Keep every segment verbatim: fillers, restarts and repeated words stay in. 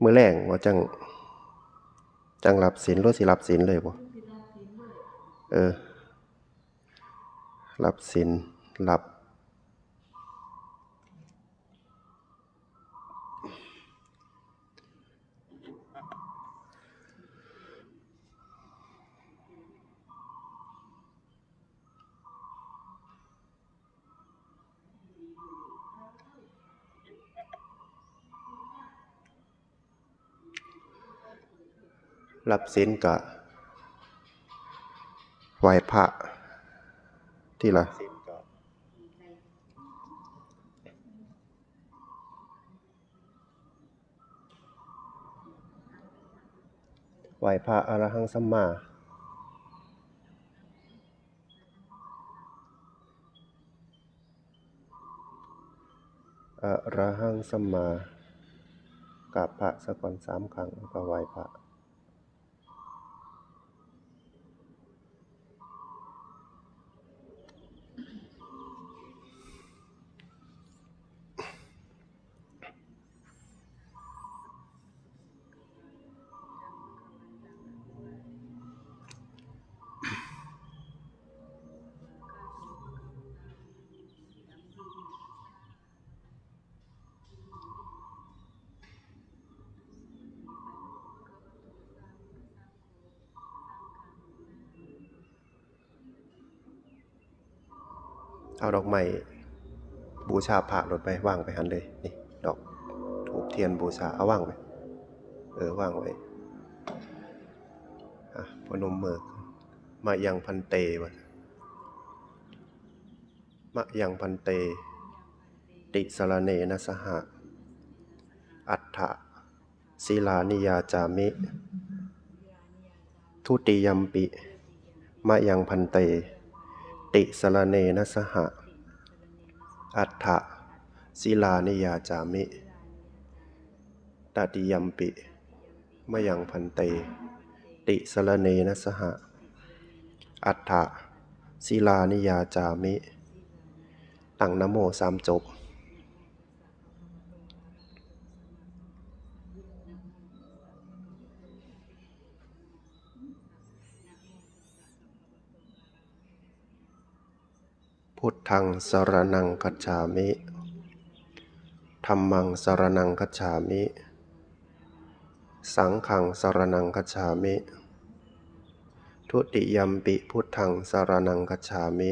มื้อแลงว่าจั่ง จั่งรับศีล หรือสิรับศีลเลยบ่ เออ รับศีล รับ รับศีลกะไหว้พระ ที่ละ ไหว้พระ อะระหังสัมมา อะระหังสัมมา กราบพระซะก่อนสามครั้ง แล้วก็ไหว้พระ เอาดอกไม้บูชาพระโลดไป วางไปหั่นเลย นี่ ดอกธูปเทียนบูชา เอาวางไว้ เออ วางไว้ อ่ะ พนมมือ มะยัง ภันเต วะ มะยัง ภันเต ติสรเณนะสหะ อัฏฐะ สีลานิยาจามิ ทุติยัมปิ มะยัง ภันเต ติสรเณนะสหะ อัฏฐะ สีลานิยาจามิ ตติยัมปิ มะยัง ภันเต ติสรเณนะสหะ อัฏฐะ สีลานิยาจามิ ตั้งนะโมสามจบ พุทธังสรณังคัจฉามิ ธัมมังสรณังคัจฉามิ สังฆังสรณังคัจฉามิ ทุติยัมปิพุทธังสรณังคัจฉามิ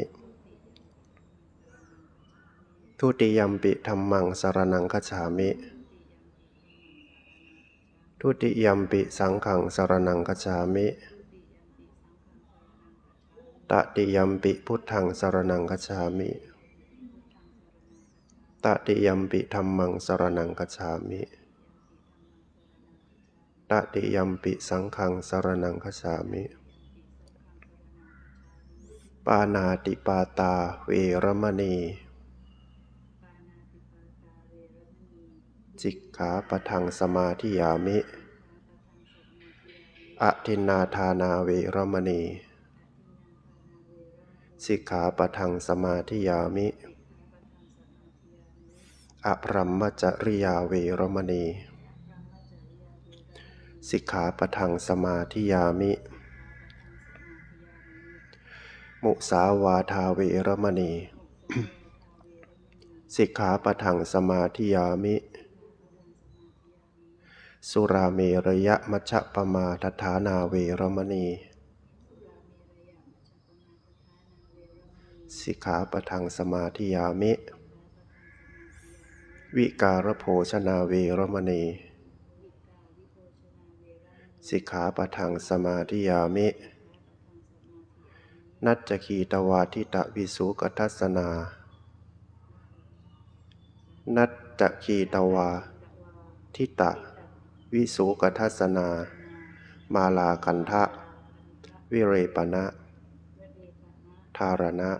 ทุติยัมปิธัมมังสรณังคัจฉามิ ทุติยัมปิสังฆังสรณังคัจฉามิ ตติยัมปิพุทธังสรณังคัจฉามิ ตติยัมปิธัมมังสรณังคัจฉามิ ตติยัมปิสังฆังสรณังคัจฉามิ ปาณาติปาตาเวรมณี สิกขาปะทังสมาธิยามิ อทินนาทานาเวรมณี สิกขาปะทังสมาธิยามิ อบรมจริยาเวรมณี สิกขาปะทังสมาธิยามิ มุสาวาทาเวรมณี สิกขาปะทังสมาธิยามิ สุราเมรยมัชฌปมาทฐานาเวรมณี สิกขาปะทังสมาธิยามิ วิการโภชนาเวรมณี สิกขาปะทังสมาธิยามิ นัจจคีตวาทิตวิสุกทัสสนา นัจจคีตวาทิตวิสุกทัสสนา มาลาคันทะวิเรปณะ ธารณะ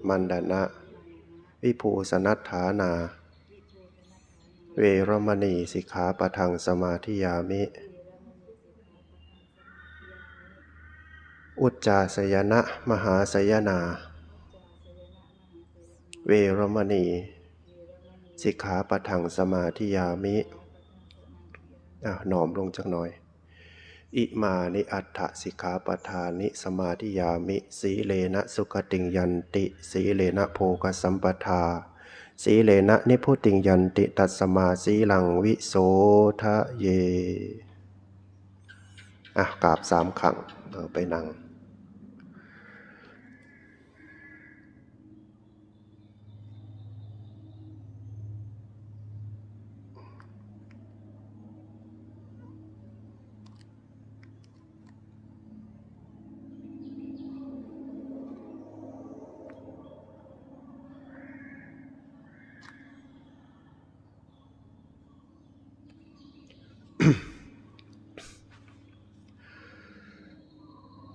มันดนะ วิภูสนัฏฐานา เวรมณี สิกขาปะทังสมาธิยามิ อุจจาสยนะมหาสยนา เวรมณี สิกขาปะทังสมาธิยามิ อ่ะ น้อมลงจักหน่อย อิมานิอัฏฐสิกขาปทานิ สมาธิยามิ สีเลนะสุขติงยันติ สีเลนะโภคสัมปทา สีเลนะนิพพุติงยันติ ตัสมาสีลังวิโสทะเย อ่ะ กราบสามครั้ง เอาไปนั่ง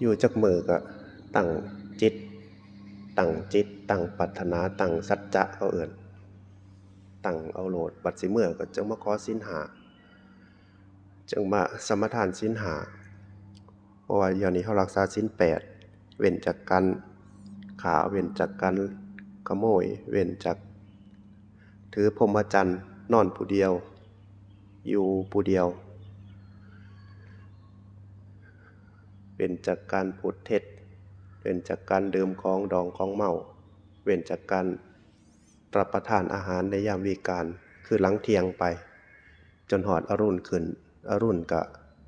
อยู่จักมื้อก็ตั้งจิต ตั้งจิต ตั้งปรารถนา ตั้งสัจจะ เขาเอิ้น ตั้งเอาโลด บัดสิเมือก็จั่งมาขอศีลห้า จั่งมาสมาทานศีลห้า เพราะว่าเดี๋ยวนี้เฮารักษาศีลแปด เว้นจากการฆ่า เว้นจากการขโมย เว้นจากถือพรหมจรรย์ นอนผู้เดียว อยู่ผู้เดียว เว้นจากการพูดเท็จ เว้นจากการดื่มของดองของเมา เว้นจากการรับประทานอาหารในยามวิกาล คือหลังเที่ยงไป จนฮอดอรุณขึ้น อรุณก็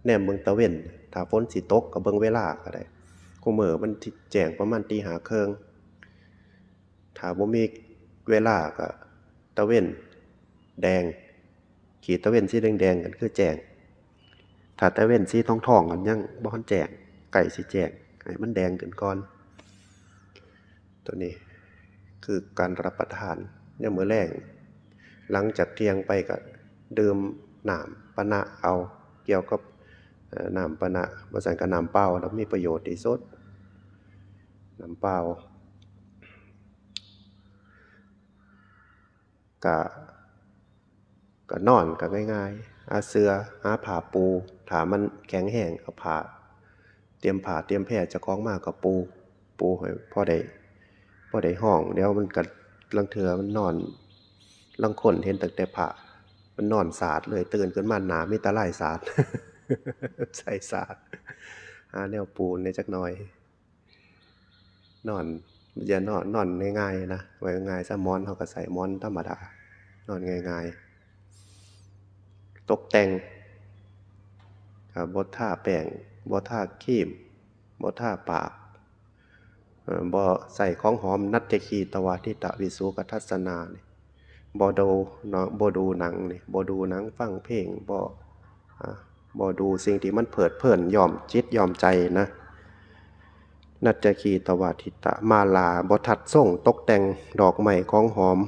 แนมเบิ่งตะเว็น ถ้าฝนสิตกก็เบิ่งเวลาก็ได้ คุมื้อมันแจ้งประมาณตีห้าครึ่ง ถ้าบ่มีเวลาก็ตะเว็นแดง ขีดตะเว็นสีแดงๆ กันคือแจ้ง ถ้าตะเว็นสีทองๆ กันยังบ่ทันแจ้ง ใกล้สิแจ้ง ให้มันแดงขึ้นก่อน ตัวนี้คือการรับประทานยามมื้อแลง หลังจากเที่ยงไปก็ดื่มน้ำปานะเอา เกี่ยวกับ เอ่อ น้ำปานะ บ่ซั้นก็น้ำเปล่า แล้วมีประโยชน์ที่สุด น้ำเปล่า ก็ ก็นอนก็ง่ายๆ หาเสื่อ หาผ้าปู ถ้ามันแข็งแรง เอาผ้า เตรียมผ้าเตรียมแพรเจ้าของมาก็ปู ปูให้พอได้ พอได้ฮ้อง เดี๋ยวมันก็ ลางเทื่อมันนอน ลางคนเห็นตั้งแต่ผ้า มันนอนสาดเลย ตื่นขึ้นมาหน้ามีแต่ลายสาด ใส่สาด หาแนวปูแหน่จักหน่อย นอน อย่านอน นอนง่ายๆ นะ ไว้ง่ายซะ หมอนเฮาก็ใส่หมอนธรรมดา นอนง่ายๆ ตกแต่ง ครับ บ่ทาแป้ง บ่ทาครีม บ่ทาปาก เอ่อ บ่ใส่ของหอม นัจจคีตวาทิตะวิสุกทัสสนานี่ บ่ดูเนาะ บ่ดูหนังนี่ บ่ดูหนัง ฟังเพลง บ่ อ่า บ่ดูสิ่งที่มันเพลิดเพลินย้อมจิตย้อมใจนะ นัจจคีตวาทิตะมาลา บ่ทัดทรงตกแต่งดอกไม้ของหอม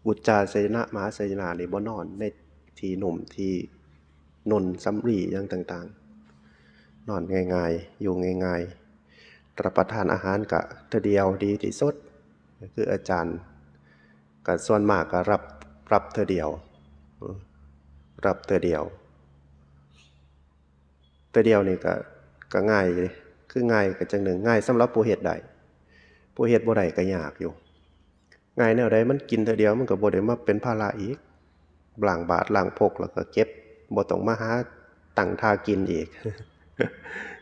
อุจจาสยนะมหาสยนานี่ บ่นอนในที่นุ่มที่นุ่นสำลีหยังต่างๆ นอนง่ายๆ อยู่ง่ายๆ รับประทานอาหารก็เทื่อเดียวดีที่สุด คืออาจารย์ก็ส่วนมากก็รับ รับเทื่อเดียว รับเทื่อเดียว เทื่อเดียวนี่ก็ ก็ง่ายเด้ คือง่ายก็จั่งหนึ่ง ง่ายสำหรับผู้เฮ็ดได้ ผู้เฮ็ดบ่ได้ก็ยากอยู่ ง่ายแนวใด มันกินเทื่อเดียวมันก็บ่ได้มาเป็นภาระอีก ล้างบาตรล้างพกแล้วก็เก็บ บ่ต้องมาหาตั้งท่ากินอีก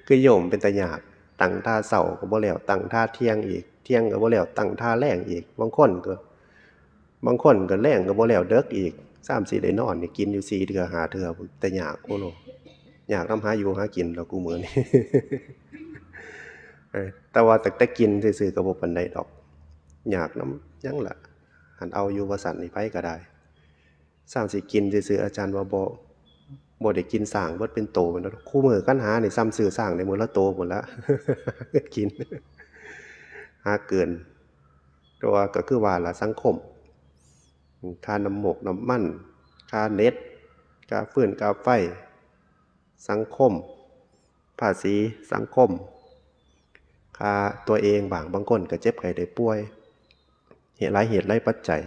คือโยมเป็นตายาก ตั้งท่าเช้าก็บ่แล้ว ตั้งท่าเที่ยงอีก เที่ยงก็บ่แล้ว ตั้งท่าแลงอีก บางคนก็ บางคนก็แลงก็บ่แล้ว ดึกอีก ซ้ำสิได้นอนนี่ กินอยู่สี่เทื่อห้าเทื่อ ตายากโพดโล ยากนำหาอยู่หากินดอกกูมื้อนี้ เออ แต่ว่าตั้งแต่กินซื่อๆก็บ่ปานใดดอก ยากนำหยังล่ะ หั้นเอาอยู่ว่าซั่นนี่ ไผก็ได้ ซ้ำสิกินซื่อๆ อาจารย์ว่าบ่ บ่ได้กินช้างเบิดเป็นโตแม่นบ่ คู่มื้อคันหานี่ซ้ำซื้อช้างได้มื้อละโตพู้นละ กิน หาเกิน แต่ว่าก็คือว่าล่ะ สังคม ค่าน้ำมกน้ำมัน ค่าเน็ต ค่าฟืนค่าไฟ สังคม ภาษี สังคม ค่าตัวเองบ้าง บางคนก็เจ็บไข้ได้ป่วย เหตุหลายเหตุหลายปัจจัย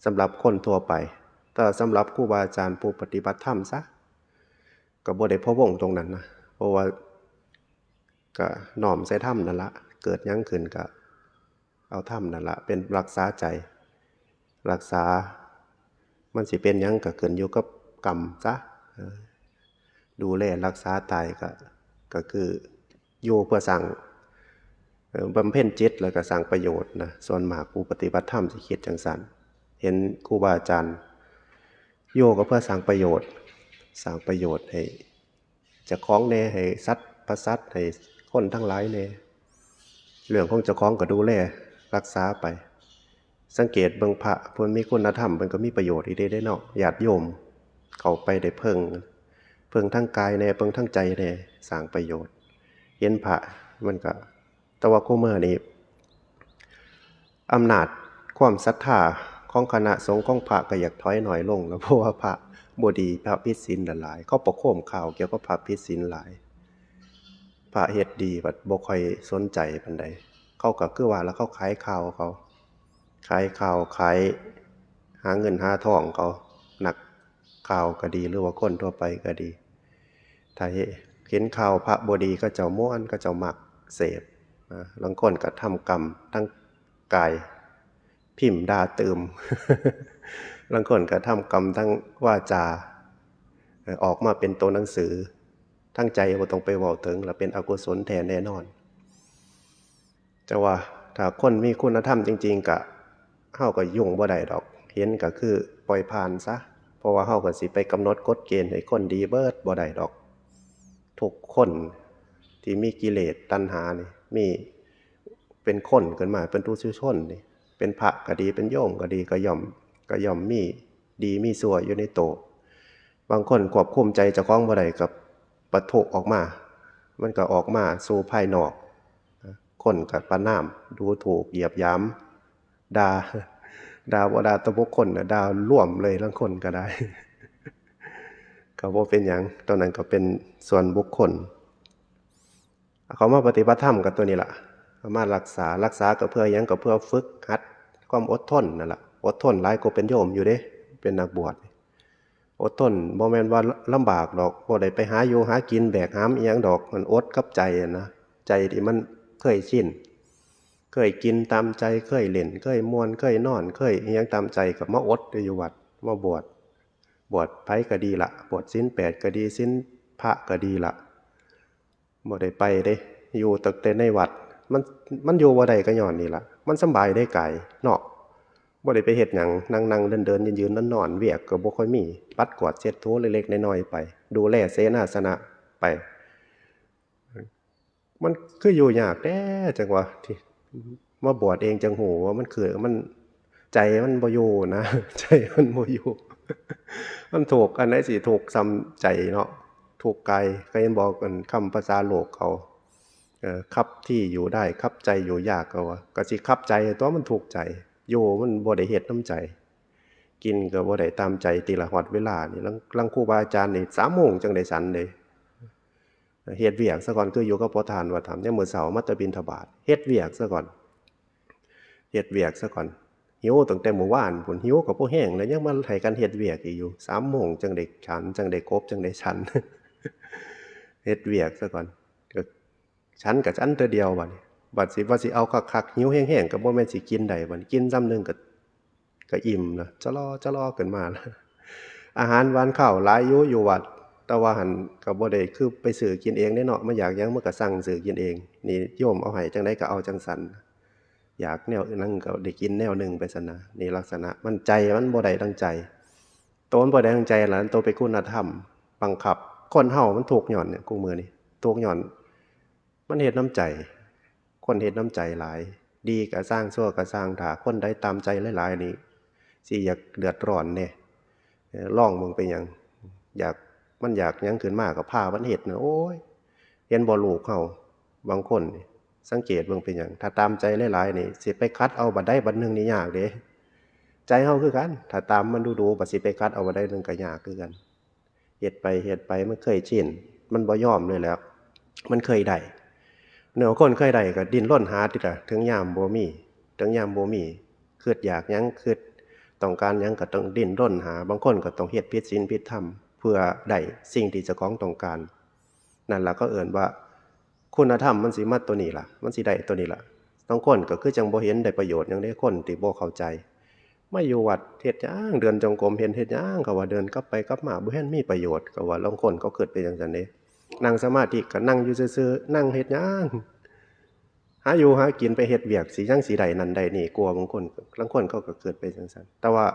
สำหรับคนทั่วไป แต่สำหรับครูบาอาจารย์ผู้ปฏิบัติธรรมซะ ก็บ่ได้พะวงตรงนั้นนะ เพราะว่าก็น้อมใส่ธรรมนั่นละ เกิดหยังขึ้นก็เอาธรรมนั่นละเป็นรักษาใจ รักษา มันสิเป็นหยังก็ขึ้นอยู่กับ กรรมซะ เออ ดูแลรักษาตายก็ ก็คืออยู่เพื่อสร้าง เอ่อ บำเพ็ญจิตแล้วก็สร้างประโยชน์นะ ส่วนมากผู้ปฏิบัติธรรมสิคิดจังซั่น เห็นครูบาอาจารย์อยู่ก็เพื่อสร้างประโยชน์ สร้างประโยชน์ให้เจ้าของแหน่ ให้สัตว์ประสัตว์ ให้คนทั้งหลายแหน่ เรื่องของเจ้าของก็ดูแลรักษาไป สังเกตเบิ่งพระเพิ่นมีคุณธรรม เพิ่นก็มีประโยชน์อีกเด้เนาะ ญาติโยมเข้าไปได้เพิ่ง เพิ่งทั้งกายแหน่ เพิ่งทั้งใจแหน่ สร้างประโยชน์ เห็นพระมันก็ แต่ว่าคุมื้อนี้ อำนาจความศรัทธาของคณะสงฆ์ของพระก็อยากถอยน้อยลงแล้ว เพราะว่าพระบ่ดี พระผิดศีลหลาย เขาประโคมข่าวเกี่ยวกับพระผิดศีลหลาย พระเฮ็ดดีบัดบ่ค่อยสนใจปานใด เขาก็คือว่าแล้วเขาขายข่าวเขา ขายข่าว ขายหาเงินหาทองเขา นักข่าวก็ดี หรือว่าคนทั่วไปก็ดี ถ้าเห็นข่าวพระบ่ดี เขาเจ้าม่วน เขาเจ้ามักเสพ อ่า ลางคนก็ทำกรรมทั้งกาย พิมพ์ด่าตื่ม ลางคนก็ทำกรรมทั้งวาจา เอ่อ ออกมาเป็นตัวหนังสือ ทั้งใจบ่ต้องไปเว้าถึง แล้วเป็นอกุศลแท้แน่นอน แต่ว่าถ้าคนมีคุณธรรมจริงๆ ก็ เฮาก็ยุ่งบ่ได้ดอก เห็นก็คือปล่อยผ่านซะ เพราะว่าเฮาก็สิไปกำหนดกฎเกณฑ์ให้คนดีเบิดบ่ได้ดอก ทุกคนที่มีกิเลสตัณหานี่ มี เป็นคนขึ้นมา เป็นปุถุชนนี่ เป็นพระก็ดี เป็นโยมก็ดี ก็ย่อม ก็ย่อมมีดีมีชั่วอยู่ในโต บางคนควบคุมใจเจ้าของบ่ได้ก็ปะทุออกมา มันก็ออกมาสู่ภายนอก คนก็ประณาม ดูถูก เหยียดหยาม ด่า ด่าบ่ด่าแต่บุคคลน่ะ ด่าร่วมเลย ลางคนก็ได้ ก็บ่เป็นหยัง ตอนนั้นก็เป็นส่วนบุคคล เขามาปฏิบัติธรรมก็ตัวนี้ล่ะ เอามารักษา รักษาก็เพื่อหยัง ก็เพื่อฝึกหัดความอดทนนั่นล่ะ อดทนหลายกว่าเป็นโยมอยู่เด้ เป็นนักบวช อดทนบ่แม่นว่าลำบากดอก บ่ได้ไปหาอยู่หากินแบกหามอิหยังดอก มันอดกับใจอะนะ ใจที่มันเคยชิน เคยกินตามใจ เคยเล่น เคยม่วน เคยนอน เคยอิหยังตามใจ ก็มาอดอยู่วัด มาบวช บวชไผก็ดีละ บวชศีลแปดก็ดี ศีลพระก็ดีละ บ่ได้ไปเด้ อยู่ตั้งแต่ในวัด มัน มันอยู่บ่ได้ก็ย้อนนี่ล่ะ มันสำบายเด้กายเนาะ บ่ได้ไปเฮ็ดหยัง นั่งๆ เดินๆ ยืนๆ นอนๆ เวียกก็บ่ค่อยมี ปัดกวาดเช็ดถูเล็กๆ น้อยๆ ไป ดูแลเสนาสนะไป มันคืออยู่ยากแท้จังวะ ที่มาบวชเองจังฮู้ว่ามันคือ มัน ใจมันบ่อยู่นะ ใจมันบ่อยู่ มันทุกข์ อันใดสิทุกข์ส่ำใจเนาะ ทุกข์กาย ก็เห็นบอกอันคำภาษาโลกเขา เอ่อ คับที่อยู่ได้ คับใจอยู่ยาก เขาว่า ก็สิคับใจตัวมันทุกข์ใจ อยู่มันบ่ได้เฮ็ดนำใจ กินก็บ่ได้ตามใจ แต่ละฮอดเวลานี่ ลาง ลางครูบาอาจารย์นี่ สามโมงจั่งได้ฉันเด้ เฮ็ดเวียกซะก่อน คืออยู่กับพ่อทานว่าทำ ยามมื้อเช้ามาแต่บิณฑบาต เฮ็ดเวียกซะก่อน เฮ็ดเวียกซะก่อน หิวตั้งแต่มื้อวานพู้น หิวก็บ่แฮงแล้ว ยังมาให้กันเฮ็ดเวียกอีกอยู่ สามโมงจั่งได้ฉัน จั่งได้ครบ จั่งได้ฉัน เฮ็ดเวียกซะก่อน ก็ฉันก็ฉันเทื่อเดียวบัดนี้ บัดสิว่าสิเอาคักๆ หิวแฮงๆ ก็บ่แม่นสิกินได้บัดนี้ กินซำหนึ่งก็ ก็อิ่มแล้ว จะลอ จะลอขึ้นมาแล้ว อาหารหวานข้าวหลายอยู่ อยู่วัด แต่ว่าหั่นก็บ่ได้คือไปซื้อกินเองเด้เนาะ มันอยากหยังมันก็สั่งซื้อกินเอง นี่โยมเอาให้จั่งใดก็เอาจั่งซั้น อยากแนวนั้นก็ได้กินแนวหนึ่งไปซั้นนะ นี่ลักษณะมันใจมันบ่ได้ดังใจ โตมันบ่ได้ดังใจล่ะ โตเป็นคุณธรรมบังคับ คนเฮามันทุกข์ย้อนเนี่ย คู่มื้อนี้ ทุกข์ย้อน มันเฮ็ดนำใจ คนเฮ็ดนำใจหลาย ดีก็ซ่าง ชั่วก็ซ่าง ถ้าคนใดตามใจหลายๆ นี่ สิอยากเดือดร้อนแหน่ เอ่อ ลองเบิ่งเป็นหยัง อยาก มันอยากหยังขึ้นมาก็พามันเฮ็ดนะ โอ้ย เห็นบ่ลูกเฮา บางคนนี่ สังเกตเบิ่งเป็นหยัง ถ้าตามใจหลายๆ นี่ สิไปขัดเอาบัดใดบัดหนึ่งนี่ยากเด้ ใจเฮาคือกัน ถ้าตามมันดูๆ บัดสิไปขัดเอาบัดใดหนึ่งก็ยากคือกัน เฮ็ดไปเฮ็ดไปมันเคยชิน มันบ่ยอมเลยแหล้ว มันเคยได้ เนาะ คนเคยได้ก็ดิ้นรนหาติล่ะ ถึงยามบ่มี ถึงยามบ่มี คิดอยากหยัง คิดต้องการหยังก็ต้องดิ้นรนหา บางคนก็ต้องเฮ็ดผิดศีลผิดธรรม เพื่อได้สิ่งที่เจ้าของต้องการ นั่นล่ะเขาเอิ้นว่า คุณธรรมมันสิมาตัวนี้ล่ะ มันสิได้ตัวนี้ล่ะ บางคนก็คือจั่งบ่เห็นได้ประโยชน์หยังเด้ คนที่บ่เข้าใจ มาอยู่วัดเฮ็ดหยัง เดินจงกรมเห็นเฮ็ดหยัง เขาว่าเดินกลับไปกลับมาบ่เห็นมีประโยชน์ เขาว่า ลางคนเขาคิดไปจั่งซั้นเด้ นั่งสมาธิก็นั่งอยู่ซื่อๆ นั่งเฮ็ดหยัง หาอยู่หากินไปเฮ็ดเวียก สิหยังสิได้นั่นได้นี่กว่า บางคน ลางคนเขาก็คิดไปจั่งซั้น แต่ว่า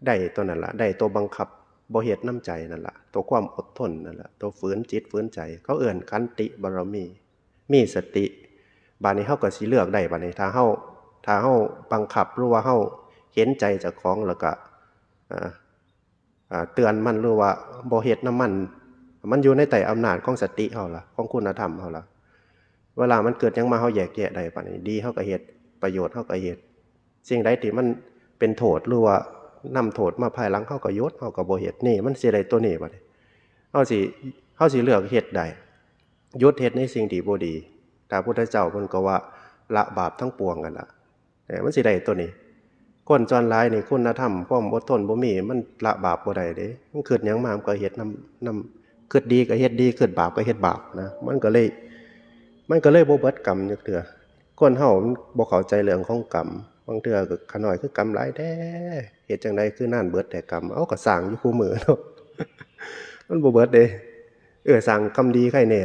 ได้ตัวนั้นล่ะ ได้ตัวบังคับ บ่เฮ็ดนำใจนั่นล่ะ ตัวความอดทนนั่นล่ะ ตัวฝืนจิตฝืนใจ เขาเอิ้นขันติบารมี มีสติ บาดนี้เฮาก็สิเลือกได้ บาดนี้ ถ้าเฮา ถ้าเฮาบังคับ หรือว่าเฮาเห็นใจเจ้าของ แล้วก็ อ่า อ่า เตือนมัน หรือว่าบ่เฮ็ดนำมัน มันอยู่ในใต้อำนาจของสติเฮาล่ะ ของคุณธรรมเฮาล่ะ เวลามันเกิดหยังมา เฮาแยกแยะได้ บาดนี้ ดีเฮาก็เฮ็ด ประโยชน์เฮาก็เฮ็ด สิ่งใดที่มันเป็นโทษ หรือว่านำโทษมาภายหลัง เฮาก็หยุด เฮาก็บ่เฮ็ด นี่ มันสิได้ตัวนี้ บาดนี้ เฮาสิ เฮาสิเลือกเฮ็ดได้ หยุดเฮ็ดในสิ่งที่บ่ดี พระพุทธเจ้าเพิ่นก็ว่า ละบาปทั้งปวงนั่นล่ะ เออ มันสิได้ตัวนี้ คนส่วนหลายนี่คุณธรรม ความอดทนบ่มี มันละบาปบ่ได้เด้ มันคิดหยังมา มันก็เฮ็ดนำ นำ คิดดีก็เฮ็ดดี คิดบาปก็เฮ็ดบาปนะ มันก็เลย มันก็เลยบ่เบิดกรรมจักเทื่อ คนเฮามันบ่เข้าใจเรื่องของกรรม บางเทื่อก็ ข้าน้อยคือกรรมหลายแท้ เฮ็ดจั่งใดคือนานเบิดแท้กรรม เอ้า ก็สร้างอยู่คู่มื้อเนาะ มันบ่เบิดเด้ เออ สร้างกรรมดีไคแน่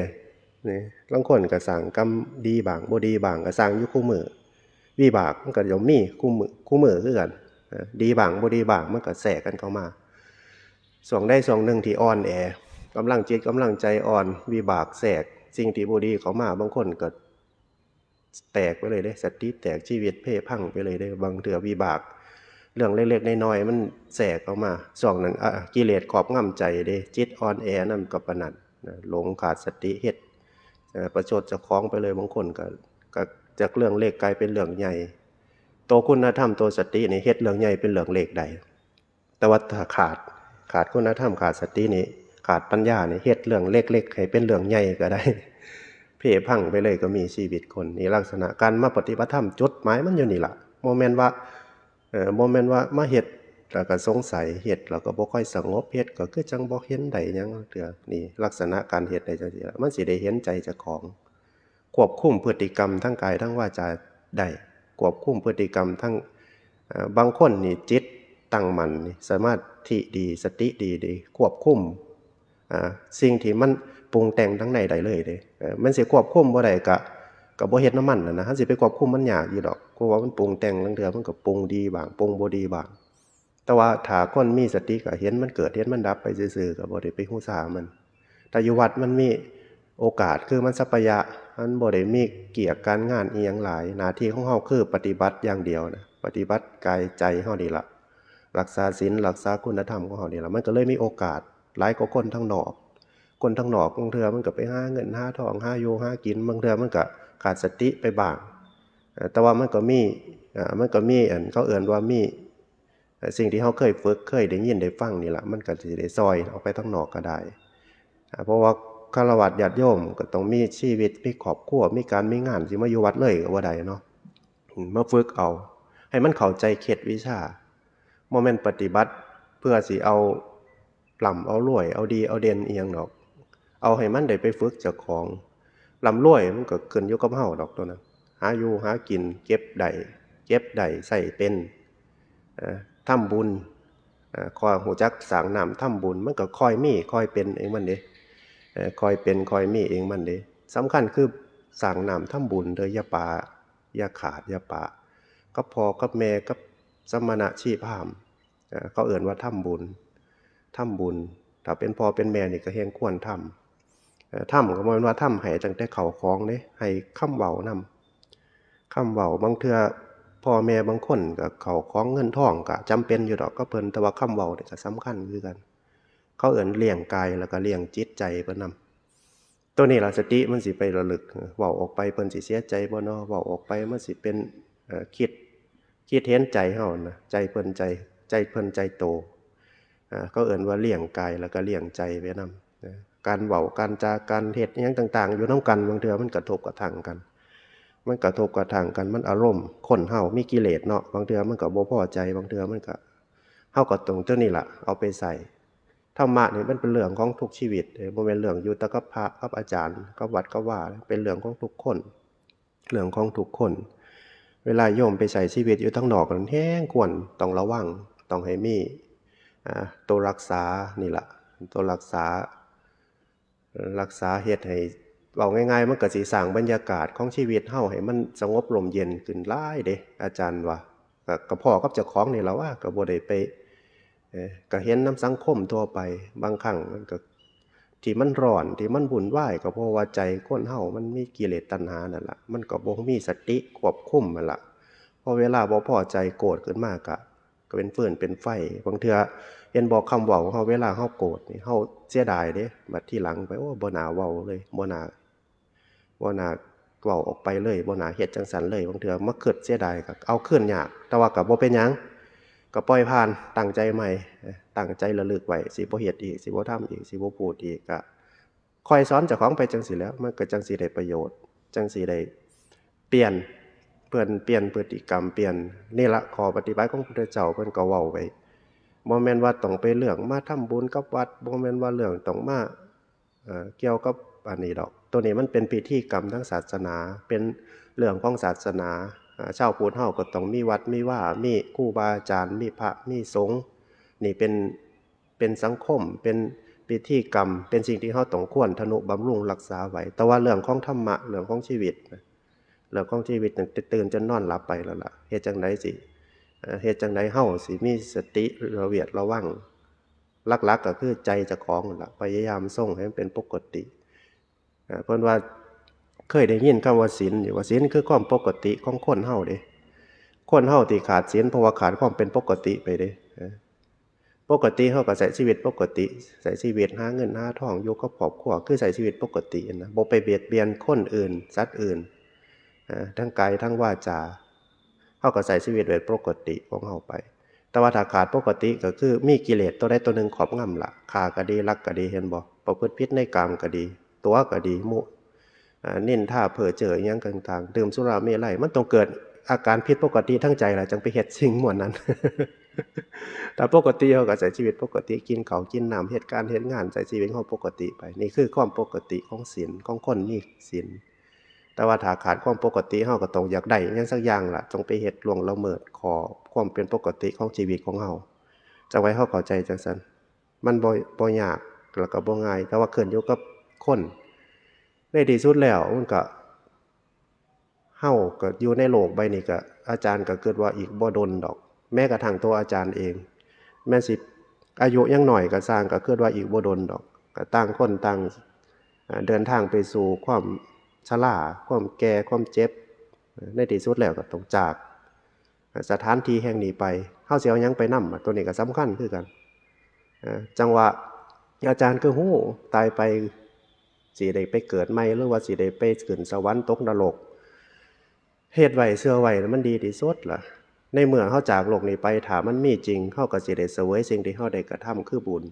นี่ ลางคนก็สร้างกรรมดีบ้าง บ่ดีบ้าง ก็สร้างอยู่คู่มื้อ วิบากมันก็ย่อมมีคู่มื้อ คู่มื้อคือกัน นะ ดีบ้าง บ่ดีบ้าง มันก็แทรกกันเข้ามา ช่วงใดช่วงหนึ่งที่อ่อนแอ กำลังจิตกำลังใจอ่อน วิบากแทรก สิ่งที่บ่ดีเข้ามา บางคนก็แตกไปเลยเด้ สติแตก ชีวิตเพพังไปเลยเด้ บางเทื่อวิบาก เรื่องเล็กๆน้อยๆมันแทรกเข้ามา ช่วงนั้น อ่ะ กิเลสครอบงำใจเด้ จิตอ่อนแอนำก็ปานนั้นนะ หลงขาดสติ เฮ็ด เอ่อ ประชดเจ้าของไปเลย บางคนก็ ก็จากเรื่องเล็กกลายเป็นเรื่องใหญ่ ตัวคุณธรรม ตัวสตินี่เฮ็ดเรื่องใหญ่เป็นเรื่องเล็กได้ แต่ว่าถ้าขาด ขาดคุณธรรม ขาดสตินี่ ขาดปัญญานี่ เฮ็ดเรื่องเล็กๆให้เป็นเรื่องใหญ่ก็ได้ เพพังไปเลยก็มี ชีวิตคน นี่ลักษณะการมาปฏิบัติธรรม จุดหมายมันอยู่นี่ล่ะ บ่แม่นว่า เอ่อ บ่แม่นว่ามาเฮ็ดแล้วก็สงสัย เฮ็ดแล้วก็บ่ค่อยสงบ เฮ็ดก็คือจั่งบ่เห็นได้หยังเทื่อ นี่ลักษณะการเฮ็ดได้จั่งซี้ล่ะ มันสิได้เห็นใจเจ้าของ ควบคุมพฤติกรรมทางกายทางวาจาได้ ควบคุมพฤติกรรมทาง เอ่อ บางคนนี่จิตตั้งมั่นนี่ สมาธิดี สติดี ดี ควบคุม อ่า สิ่งที่มันปรุงแต่งทางในได้เลยเด้ เอ่อ มันสิควบคุมบ่ได้ก็ ก็บ่เฮ็ดนำมันนั่นนะ เฮาสิไปควบคุมมันยากอยู่ดอก เพราะว่ามันปรุงแต่ง ลางเทื่อมันก็ปรุงดีบ้าง ปรุงบ่ดีบ้าง แต่ว่าถ้าคนมีสติก็เห็นมันเกิด เห็นมันดับไปซื่อๆ ก็บ่ได้ไปฮู้ซ่ามัน แต่อยู่วัดมันมีโอกาส คือมันสัปปายะ มันบ่ได้มีเกียรติการงานอีหยังหลาย หน้าที่ของเฮาคือปฏิบัติอย่างเดียวนะ ปฏิบัติกายใจเฮานี่ล่ะ รักษาศีล รักษาคุณธรรมของเฮานี่ล่ะ มันก็เลยมีโอกาสหลายกว่าคนทางนอก คนทางนอกบางเทื่อมันก็ไปหาเงินหาทอง หาอยู่หากิน บางเทื่อมันก็ขาดสติไปบ้าง เอ่อ แต่ว่ามันก็มี เอ่อ มันก็มีอันเขาเอิ้นว่ามี เอ่อ สิ่งที่เฮาเคยฝึก เคยได้ยินได้ฟังนี่ล่ะ มันก็สิได้ซ่อยออกไปทางนอกก็ได้ อ่า เพราะว่าฆราวาสญาติโยมก็ต้องมีชีวิต มีครอบครัว มีการมีงาน สิมาอยู่วัดเลยก็บ่ได้เนาะ อืม มาฝึกเอา ให้มันเข้าใจเขตวิชา บ่แม่นปฏิบัติเพื่อสิเอาร่ำเอารวย เอาดีเอาเด่นอีหยังดอก เอาให้มันได้ไปฝึกเจ้าของ ร่ำรวยมันก็ขึ้นอยู่กับเฮาดอกตัวนั้น หาอยู่หากิน เก็บได้ เก็บได้ ใช้เป็น เอ่อ ทำบุญ เอ่อ ค่อยรู้จักสร้างน้ำทำบุญ มันก็ค่อยมี ค่อยเป็นเองมันเด้ เอ่อ ค่อยเป็น ค่อยมีเองมันเด้ สำคัญคือสร้างน้ำทำบุญเด้อ อย่าปะ อย่าขาด อย่าปะ กับพ่อกับแม่ กับสมณะชีพราหมณ์ เอ่อ เขาเอิ้นว่าทำบุญ ทำบุญ ถ้าเป็นพ่อเป็นแม่นี่ก็แฮ่งควรทำ เอ่อ ทำก็บ่แม่นว่าทำให้ตั้งแต่ข้าวของเด้ ให้คำเว้านำ คำเว้า บางเทื่อพ่อแม่บางคนก็ข้าวของเงินทองก็จำเป็นอยู่ดอกกับเพิ่น แต่ว่าคำเว้านี่ก็สำคัญคือกัน เขาเอิ้นเลี้ยงกายแล้วก็เลี้ยงจิตใจเพิ่นนำ ตัวนี้ล่ะสติมันสิไประลึก เว้าออกไปเพิ่นสิเสียใจบ่น้อ เว้าออกไปมันสิเป็น เอ่อ คิด คิดเห็นใจเฮานะ ใจเพิ่นใจ ใจเพิ่นใจโต อ่า เขาเอิ้นว่าเลี้ยงกายแล้วก็เลี้ยงใจไปนำนะ การเว้า การจา การเฮ็ดอิหยังต่างๆ อยู่นำกัน บางเทื่อมันกระทบกระทั่งกัน มันกระทบกระทั่งกัน มันอารมณ์ คนเฮามีกิเลสเนาะ บางเทื่อมันก็บ่พอใจ บางเทื่อมันก็ เฮาก็ต้องตัวนี้ล่ะ เอาไปใช้ ธรรมะนี่มันเป็นเรื่องของทุกชีวิตเด้ บ่แม่นเรื่องอยู่แต่กับพระกับอาจารย์ กับวัดกับวา เป็นเรื่องของทุกคน เรื่องของทุกคน เวลาโยมไปใช้ชีวิตอยู่ทางนอกนั้นแฮงควรต้องระวัง ต้องให้มี อ่า ตัวรักษานี่ล่ะ ตัวรักษา รักษาเฮ็ดให้ เว้าง่ายๆ มันก็สิสร้างบรรยากาศของชีวิตเฮาให้มันสงบร่มเย็นขึ้นหลายเด้ อาจารย์ว่า ก็ ก็พ้อกับเจ้าของนี่ล่ะว่า ก็บ่ได้ไป เอ่อ ก็เห็นนำสังคมทั่วไป บางครั้งมันก็ ที่มันร้อน ที่มันวุ่นวาย ก็เพราะว่าใจคนเฮามันมีกิเลสตัณหานั่นล่ะ มันก็บ่มีสติควบคุมนั่นล่ะ พอเวลาบ่พอใจโกรธขึ้นมาก็ ก็เป็นฟืนเป็นไฟ บางเทื่อเห็นบ่ คำเว้าของเฮา เวลาเฮาโกรธนี่ เฮาเสียดายเด้ บัดทีหลังไป โอ้ บ่น่าเว้าเลย บ่น่า บ่น่าเว้าออกไปเลย บ่น่าเฮ็ดจั่งซั้นเลย บางเทื่อมาคิดเสียดายก็เอาคืนยาก แต่ว่าก็บ่เป็นหยัง ก็ปล่อยผ่าน ตั้งใจใหม่ ตั้งใจระลึกไว้ สิบ่เฮ็ดอีก สิบ่ทำอีก สิบ่พูดอีก ก็คอยสอนเจ้าของไปจั่งซี้แหล้ว มันก็จั่งสิได้ประโยชน์ จั่งสิได้เปลี่ยน เพิ่นเปลี่ยนพฤติกรรม เปลี่ยน นี่ละข้อปฏิบัติของพระพุทธเจ้า เพิ่นก็เว้าไว้ บ่แม่นว่าต้องไปเรื่องมาทำบุญกับวัด บ่แม่นว่าเรื่องต้องมา เอ่อ เกี่ยวกับอันนี้ดอก ตัวนี้มันเป็นพิธีกรรมทางศาสนา เป็นเรื่องของศาสนา อ่า ชาวพุทธเฮาก็ต้องมีวัดมีวา มีครูบาอาจารย์ มีพระมีสงฆ์ นี่เป็น เป็นสังคม เป็นพิธีกรรม เป็นสิ่งที่เฮาต้องควรทนุบำรุงรักษาไว้ แต่ว่าเรื่องของธรรมะ เรื่องของชีวิตนะ เรื่องของชีวิตตั้งแต่ตื่นจนนอนหลับไปแล้วล่ะ เฮ็ดจั่งใดสิ เอ่อ เฮ็ดจั่งใดเฮาสิมีสติระเวียดระวัง หลักๆ ก็คือใจเจ้าของนั่นล่ะ พยายามทรงให้มันเป็นปกติ เอ่อ เพิ่นว่า เคยได้ยินคำว่าศีลอยู่ ว่าศีลคือความปกติของคนเฮาเด้ คนเฮาที่ขาดศีล เพราะว่าขาดความเป็นปกติไปเด้ เอ่อ ปกติเฮาก็ใช้ชีวิตปกติ ใช้ชีวิตหาเงินหาทอง อยู่กับครอบครัว คือใช้ชีวิตปกตินะ บ่ไปเบียดเบียนคนอื่น สัตว์อื่น เอ่อ ทั้งกายทั้งวาจา เฮาก็ใช้ชีวิตแบบปกติของเฮาไป แต่ว่าถ้าขาดปกติก็คือมีกิเลสตัวใดตัวหนึ่งครอบงำล่ะ ฆ่าก็ดี ลักก็ดี เห็นบ่ ประพฤติผิดในกามก็ดี ตั๋วก็ดี มุ อ่า นินทาเพ้อเจ้ออิหยังต่างๆ ดื่มสุราเมรัย มันต้องเกิดอาการผิดปกติทางใจล่ะ จั่งไปเฮ็ดสิ่งมวลนั้น ถ้าปกติเฮาก็ใช้ชีวิตปกติ กินข้าวกินน้ำ เฮ็ดการเฮ็ดงาน ใช้ชีวิตของเฮาปกติไป นี่คือความปกติของศีล ของคนมีศีล แต่ว่าถ้าขาดความปกติ เฮาก็ต้องอยากได้อิหยังสักอย่างล่ะ ต้องไปเฮ็ดล่วงละเมิดข้อความเป็นปกติของชีวิตของเฮา จั่งไว้เฮาเข้าใจจั่งซั้น มันบ่ บ่ยาก แล้วก็บ่ง่าย แต่ว่าขึ้นอยู่กับคน ในที่สุดแล้วมันก็ เฮาก็อยู่ในโลกใบนี้ก็ อาจารย์ก็คิดว่าอีกบ่ดนดอก แม้กระทั่งตัวอาจารย์เอง แม้นสิอายุยังน้อยก็ซ่าง ก็คิดว่าอีกบ่ดนดอก ก็ต่างคนต่าง อ่า เดินทางไปสู่ความชรา ความแก่ ความเจ็บ ในที่สุดแล้วก็ต้องจาก สถานที่แห่งนี้ไป เฮาสิเอาหยังไปนำ ตัวนี้ก็สำคัญคือกัน เอ่อ จั่งว่าอาจารย์คือฮู้ ตายไปสิได้ไปเกิดใหม่ หรือว่าสิได้ไปขึ้นสวรรค์ตกนรก เฮ็ดไว้เชื่อไว้มันดีที่สุดล่ะ ในเมื่อเฮาจากโลกนี้ไป ถ้ามันมีจริง เฮาก็สิได้เสวยสิ่งที่เฮาได้กระทำคือบุญ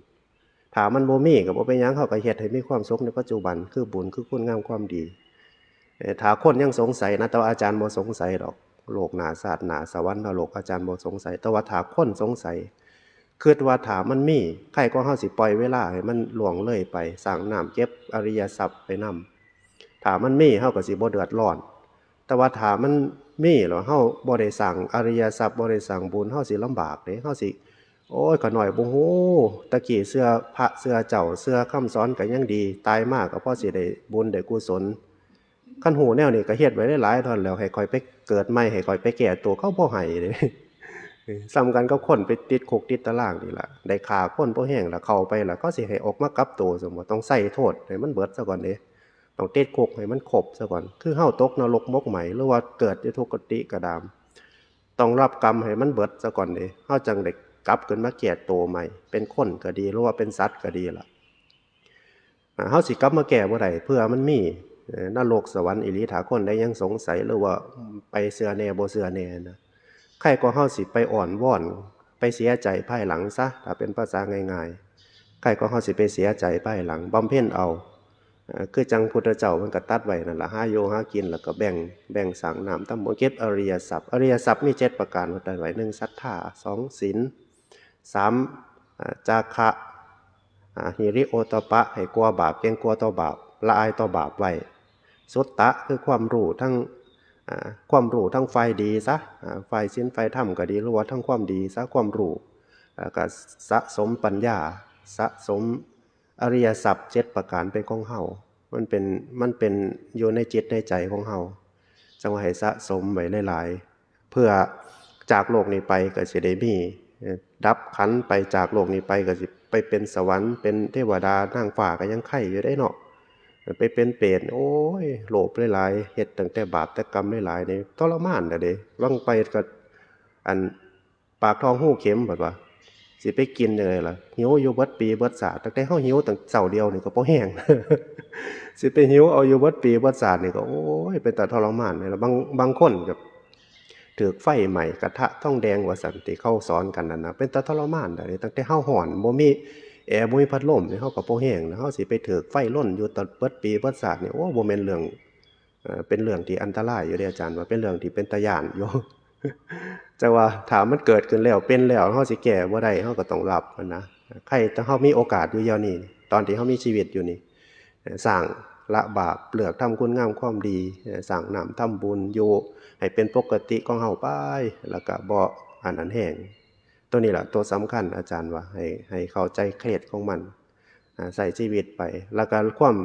ถ้ามันบ่มีก็บ่เป็นหยัง เฮาก็เฮ็ดให้มีความสุขในปัจจุบัน คือบุญ คือคุณงามความดี เอ่อ ถ้าคนยังสงสัยนะ แต่ว่าอาจารย์บ่สงสัยดอก โลกหน้า ชาติหน้า สวรรค์นรก อาจารย์บ่สงสัย แต่ว่าถ้าคนสงสัย คิดว่าถ้ามันมี ใครก็เฮาสิปล่อยเวลาให้มันล่วงเลยไป สร้างน้ำเก็บอริยทรัพย์ไปนำ ถ้ามันมี เฮาก็สิบ่เดือดร้อน แต่ว่าถ้ามันมีแล้วเฮาบ่ได้สร้างอริยทรัพย์ บ่ได้สร้างบุญ เฮาสิลำบากเด้ เฮาสิ โอ้ย ข้าน้อยบ่ฮู้ ตะกี้เชื่อพระเชื่อเจ้า เชื่อคำสอนก็ยังดี ตายมาก็พอสิได้บุญได้กุศล คันฮู้แนวนี้ก็เฮ็ดไว้หลายๆ เท่านั้นแหล้ว ให้ข้อยไปเกิดใหม่ ให้ข้อยไปแก้ตัว เขาบ่ให้เด้ ส่ำกันกับคนไปติดคุกติดตารางนี่ล่ะ ได้ฆ่าคนพอแฮงล่ะ เข้าไปล่ะ เขาสิให้ออกมากลับตัวซั่นบ่ ต้องใส่โทษให้มันเบิดซะก่อนเด้ ต้องติดคุกให้มันครบซะก่อน คือเฮาตกนรกหมกไหม้ หรือว่าเกิดอยู่ทุกขติก็ตาม ต้องรับกรรมให้มันเบิดซะก่อนเด้ เฮาจั่งได้กลับขึ้นมาแก้ตัวใหม่ เป็นคนก็ดี หรือว่าเป็นสัตว์ก็ดีล่ะ อ่า เฮาสิกลับมาแก้บ่ได้ เผื่อมันมี เอ่อ นรกสวรรค์อีหลี ถ้าคนใดยังสงสัย หรือว่าไปเชื่อแหน่บ่เชื่อแหน่นะ ใครก็เฮาสิไปอ้อนวอน ไปเสียใจภายหลังซะ ถ้าเป็นภาษาง่ายๆ ใครก็เฮาสิไปเสียใจภายหลัง บำเพ็ญเอา เอ่อ คือจั่งพุทธเจ้าเพิ่นก็ตรัสไว้นั่นล่ะ หาอยู่หากิน แล้วก็แบ่ง แบ่งสร้างน้ำทำบุญ เก็บอริยทรัพย์ อริยทรัพย์มีเจ็ดประการ เพิ่นตรัสไว้ หนึ่ง ศรัทธา สอง ศีล สาม อ่า จาคะ อ่า หิริโอตตัปปะ ให้กลัวบาป เกรงกลัวต่อบาป ละอายต่อบาปไว้ สุตตะ คือความรู้ทั้ง อ่าความรู้ทั้งฝ่ายดีซะ อ่าฝ่ายศีลฝ่ายธรรมก็ดี หรือว่าทั้งความดีซะ ความรู้ แล้วก็สะสมปัญญา สะสมอริยทรัพย์เจ็ดประการเป็นของเฮา มันเป็น มันเป็นอยู่ในจิตในใจของเฮา จั่งว่าให้สะสมไว้หลายๆ เพื่อจากโลกนี้ไปก็สิได้มี เอ่อดับขันธ์ไปจากโลกนี้ไปก็สิไปเป็นสวรรค์ เป็นเทวดานางฟ้าก็ยังไคอยู่ได้เนาะ ไปเป็นเปรต โอ้ย โลภหลายๆ เฮ็ดตั้งแต่บาปแต่กรรมหลายๆ นี่ทรมานน่ะเด้ ลองไปก็ อัน ปากท้องหูเข็ม บัดว่า สิไปกินจั่งใดล่ะ หิวอยู่เบิดปีเบิดชาติ ตั้งแต่เฮาหิวตั้งเช้าเดียวนี่ก็พอแฮง สิไปหิวเอาอยู่เบิดปีเบิดชาตินี่ก็ โอ้ย เป็นตาทรมานเลยล่ะ บาง บางคนก็ถืกไฟไหม้กระทะทองแดงว่าซั่น ที่เขาสอนกันนั่นนะ เป็นตาทรมานได้ ตั้งแต่เฮาฮ้อน บ่มีแอร์ บ่มีพัดลมนี่ เฮาก็พอแฮงนะ เฮาสิไปถืกไฟลนอยู่ตลอดเบิดปีเบิดชาตินี่ โอ้ บ่แม่นเรื่อง เอ่อ เป็นเรื่องที่อันตรายอยู่เด้อาจารย์ ว่าเป็นเรื่องที่เป็นตาย้านอยู่ แต่ว่าถ้ามันเกิดขึ้นแล้ว เป็นแล้ว เฮาสิแก้บ่ได้ เฮาก็ต้องรับมันนะ ใครแต่เฮามีโอกาสอยู่เดี๋ยวนี้ ตอนที่เฮามีชีวิตอยู่นี่ เอ่อ สร้างละบาป เลือกทำคุณงามความดี เอ่อ สร้างน้ำทำบุญ อยู่ให้เป็นปกติของเฮาไป แล้วก็บ่อันนั้นแฮง ตัวนี้ล่ะตัวสำคัญ อาจารย์ว่า ให้ ให้เข้าใจเคล็ดของมัน อ่า ใช้ชีวิตไป แล้วก็ความ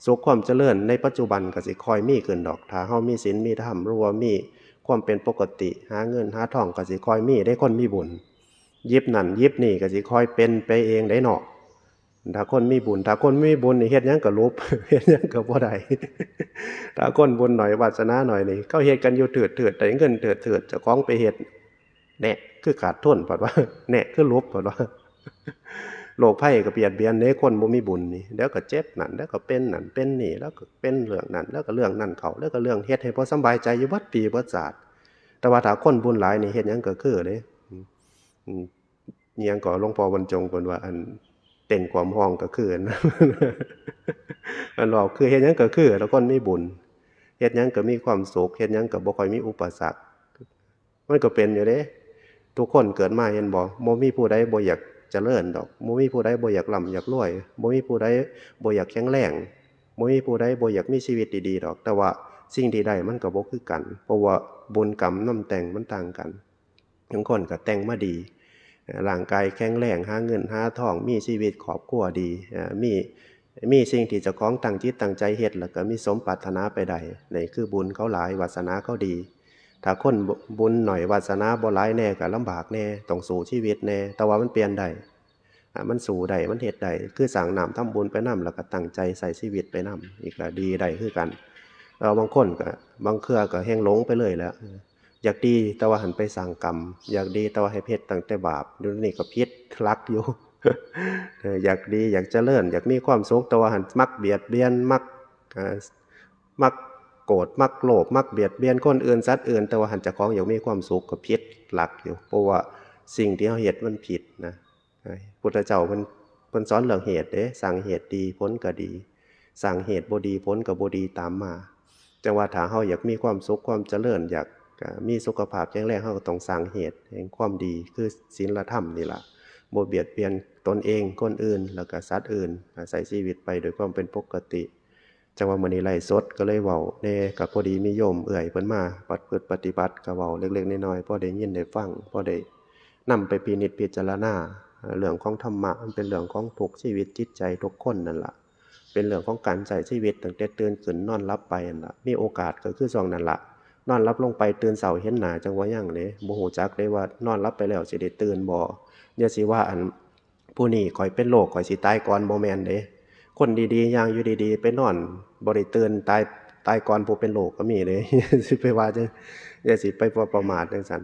สุขความเจริญในปัจจุบันก็สิค่อยมีขึ้นดอก ถ้าเฮามีศีลมีธรรม หรือว่ามีความเป็นปกติ หาเงินหาทองก็สิค่อยมีได้ คนมีบุญ หยิบนั่นหยิบนี่ก็สิค่อยเป็นไปเองได้เนาะ ถ้าคนมีบุญ ถ้าคนมีบุญนี่เฮ็ดหยังก็หลุบ เฮ็ดหยังก็บ่ได้ ถ้าคนบุญหน่อย วาสนาหน่อยนี่ เขาเฮ็ดกันอยู่เถิดๆ ได้เงินเถิดๆ เจ้าของไปเฮ็ด แน่ คือขาดทุน เพิ่นว่า แน่ คือหลุบ เพิ่นว่า โรคภัยก็เบียดเบียนเด้ คนบ่มีบุญนี่ เดี๋ยวก็เจ็บนั่น เดี๋ยวก็เป็นนั่น เป็นนี่ แล้วก็เป็นเรื่องนั่น แล้วก็เรื่องนั่นเข้า แล้วก็เรื่องเฮ็ดให้บ่สำบายใจอยู่เบิดปีเบิดชาติ แต่ว่าถ้าคนบุญหลายนี่ เฮ็ดหยังก็คือเด้ อืม อืม อิหยังก็หลวงพ่อบรรจงเพิ่นว่า อัน เต้นความฮ้องก็คือ อัน อันเว้าคือเฮ็ดหยังก็คือ แล้วคนมีบุญ เฮ็ดหยังก็มีความสุข เฮ็ดหยังก็บ่ค่อยมีอุปสรรค มันก็เป็นอยู่เด้ ทุกคนเกิดมาเห็นบ่ บ่มีผู้ใดบ่อยากเจริญดอก บ่มีผู้ใดบ่อยากร่ำอยากรวย บ่มีผู้ใดบ่อยากแข็งแรง บ่มีผู้ใดบ่อยากมีชีวิตดีๆดอก แต่ว่าสิ่งที่ได้มันก็บ่คือกัน เพราะว่าบุญกรรมนำแต่งมันต่างกัน บางคนก็แต่งมาดี เอ่อ ร่างกายแข็งแรง หาเงินหาทอง มีชีวิตครอบครัวดี เอ่อ มี มีสิ่งที่เจ้าของตั้งจิตตั้งใจเฮ็ด แล้วก็มีสมปรารถนาไปได้ นี่คือบุญเขาหลาย วาสนาเขาดี ถ้าคนบุ บุญหน่อย วาสนาบ่หลายแน่ ก็ลำบากแน่ ต้องสู้ชีวิตแน่ แต่ว่ามันเปลี่ยนได้ อ่า มันสู้ได้ มันเฮ็ดได้ คือสร้างน้ำทำบุญไปนำ แล้วก็ตั้งใจใช้ชีวิตไปนำ อีกก็ดีได้คือกัน แล้วบางคนก็ บางเทื่อก็แฮ่งหลงไปเลยแหละ อยากดี แต่ว่าหันไปสร้างกรรม อยากดี แต่ว่าให้เฮ็ดตั้งแต่บาป เดี๋ยวนี้ก็ผิดหลักอยู่ เออ อยากดี อยากเจริญ อยากมีความสุข แต่ว่าหันมักเบียดเบียน มัก เอ่อ มักโกรธ มักโลภ มักเบียดเบียนคนอื่น สัตว์อื่น แต่ว่าหันเจ้าของอยากมีความสุข ก็ผิดหลักอยู่ เพราะว่าสิ่งที่เฮาเฮ็ดมันผิดนะ พุทธเจ้าเพิ่น เพิ่นสอนเรื่องเหตุเด้ สร้างเหตุดี ผลก็ดี สร้างเหตุบ่ดี ผลก็บ่ดีตามมา จั่งว่าถ้าเฮาอยากมีความสุขความเจริญ อยาก อ่า มีสุขภาพแข็งแรง เฮาก็ต้องสร้างเหตุแห่งความดี คือศีลธรรมนี่ล่ะ บ่เบียดเบียนตนเอง คนอื่น แล้วก็สัตว์อื่น อาศัยชีวิตไปโดยความเป็นปกติ จั่งว่ามื้อนี้ไลฟ์สดก็เลยเว้าแหน่ ก็พอดีมีโยมเอื้อยเพิ่นมาประพฤติปฏิบัติ ก็เว้าเล็กๆน้อยๆ พอได้ยินได้ฟัง พอได้นำไปพินิจพิจารณา เรื่องของธรรมะ มันเป็นเรื่องของทุกชีวิตจิตใจทุกคนนั่นล่ะ เป็นเรื่องของการใช้ชีวิตตั้งแต่ตื่นขึ้นนอนหลับไปนั่นล่ะ มีโอกาสก็คือช่วงนั้นล่ะ นอนหลับลงไปตื่นเช้าเห็นหน้าจั่งว่ายังเด้ บ่ฮู้จักเด้ว่านอนหลับไปแล้วสิได้ตื่นบ่ อย่าสิว่าอัน ผู้นี้ข้อยเป็นโรค ข้อยสิตายก่อน บ่แม่นเด้ คนดีๆ ย่างอยู่ดีๆ ไปนอน บ่ได้ตื่น ตาย ตายก่อนผู้เป็นโรคก็มีเด้ สิไปว่าจั่ง อย่าสิไปประมาทจั่งซั้น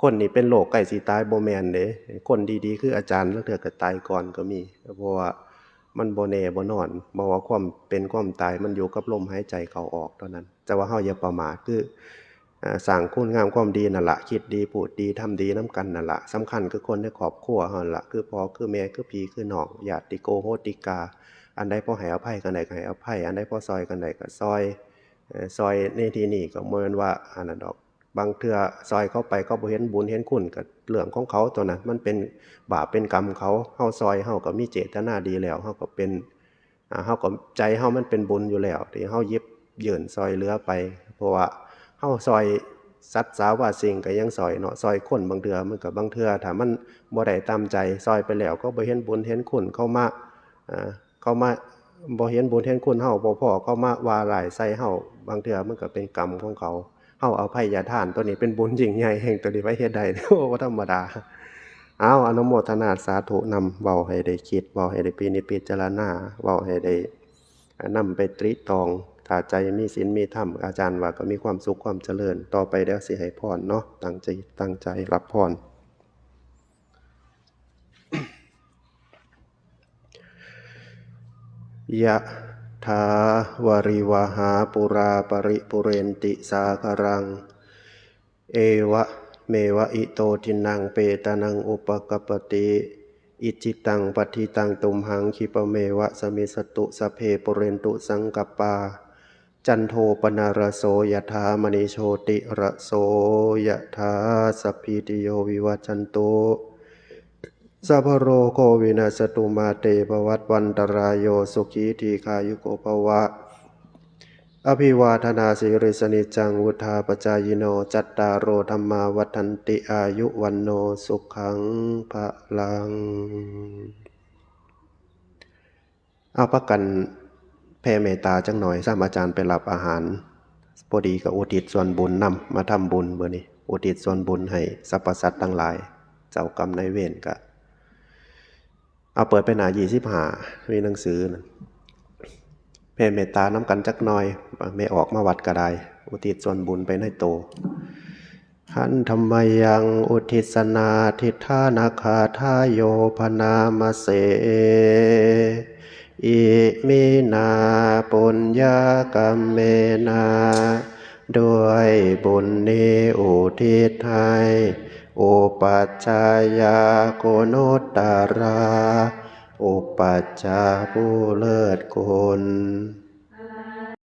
คนนี่เป็นโรคใกล้สิตาย บ่แม่นเด้ คนดีๆ คืออาจารย์ ลางเทื่อก็ตายก่อนก็มี เพราะว่ามันบ่แน่บ่นอน เพราะว่าความเป็นความตายมันอยู่กับลมหายใจเข้าออกเท่านั้น แต่ว่าเฮาอย่าประมาท คือ อ่า สร้างคุณงามความดีนั่นล่ะ คิดดี พูดดี ทำดีนำกันนั่นล่ะ สำคัญคือคนในครอบครัวเฮานั่นล่ะ คือพ่อ คือแม่ คือพี่ คือน้อง ญาติโกโหติกา อันใดพอให้อภัยกันได้ก็ให้อภัย อันใดพอซ่อยกันได้ก็ซ่อย เอ่อ ซ่อยในที่นี้ก็บ่แม่นว่าอันนั้นดอก บางเทื่อซ่อยเขาไป เขาบ่เห็นบุญเห็นคุณ ก็เรื่องของเขา ตัวนั้นมันเป็นบาปเป็นกรรมเขา เฮาซ่อย เฮาก็มีเจตนาดีแล้ว เฮาก็เป็น อ่า เฮาก็ ใจเฮามันเป็นบุญอยู่แล้ว ที่เฮาหยิบยื่นซ่อยเหลือไป เพราะว่า เฮาซอยสัตว์สาวาสิ่งก็ยังซอยเนาะ ซอยคนบางเทื่อมันก็ บางเทื่อถ้ามันบ่ได้ตามใจ ซอยไปแล้วก็บ่เห็นบุญเห็นคุณ เขามา อ่า เขามา บ่เห็นบุญเห็นคุณเฮา บ่พ้อเขามาว่าร้ายใส่เฮา บางเทื่อมันก็เป็นกรรมของเขา เฮาอภัยทานตัวนี้เป็นบุญยิ่งใหญ่แห่งตัวนี้ไว้เฮ็ดได้ โอ้ บ่ธรรมดา เอา อนุโมทนาสาธุนำ เว้าให้ได้คิด เว้าให้ได้พินิจพิจารณา เว้าให้ได้ นำไปตริตรอง ถ้าใจมีศีลมีธรรม อาจารย์ว่าก็มีความสุขความเจริญ ต่อไปเดี๋ยวสิให้พรเนาะ ตั้งใจ ตั้งใจรับพร ยะถาวาริวหาปูราปริปูเรนติสาคารัง เอวะเมวะอิโตทินังเปตานังอุปกปปติ อิจิตังปัฏฐิตังตุมหังคิปะเมวะสมิสตุ สัพเพปูเรนตุสังกปปา จันโทปนารโสยะถามณีโชติระโสยะถา สัพพีติโยวิวัชชันตุ สัพพะโรโควินัสสตุมาเตภวัตวันตรายโยสุขีทีคายุโกภวะ อภิวาทนาสีริสนิจจังวุธาปจายิโน จัตตาโรธรรมาวัฒนติอายุวันโนสุขังพลัง เอาพักกันแผ่เมตตาจังหน่อย ซ้ำอาจารย์ไปรับอาหาร พอดีก็อุทิศส่วนบุญนำ มาทำบุญมื้อนี้ อุทิศส่วนบุญให้สรรพสัตว์ทั้งหลาย เจ้ากรรมนายเวรก็ เอาเปิดไปหน้ายี่สิบห้า มีหนังสือนะ แผ่เมตตานำกันจักหน่อย แม่ออกมาวัดก็ได้ อุทิศส่วนบุญไปในโต หันธรรมยังอุทิศนาทิฐานาคาทาโยพนามเส อิมินาปุญญากรรมเมนา ด้วยบุญนี้อุทิศให้ อุปัชฌายาคุณุตตรา อุปัชฌาย์ผู้เลิศคุณ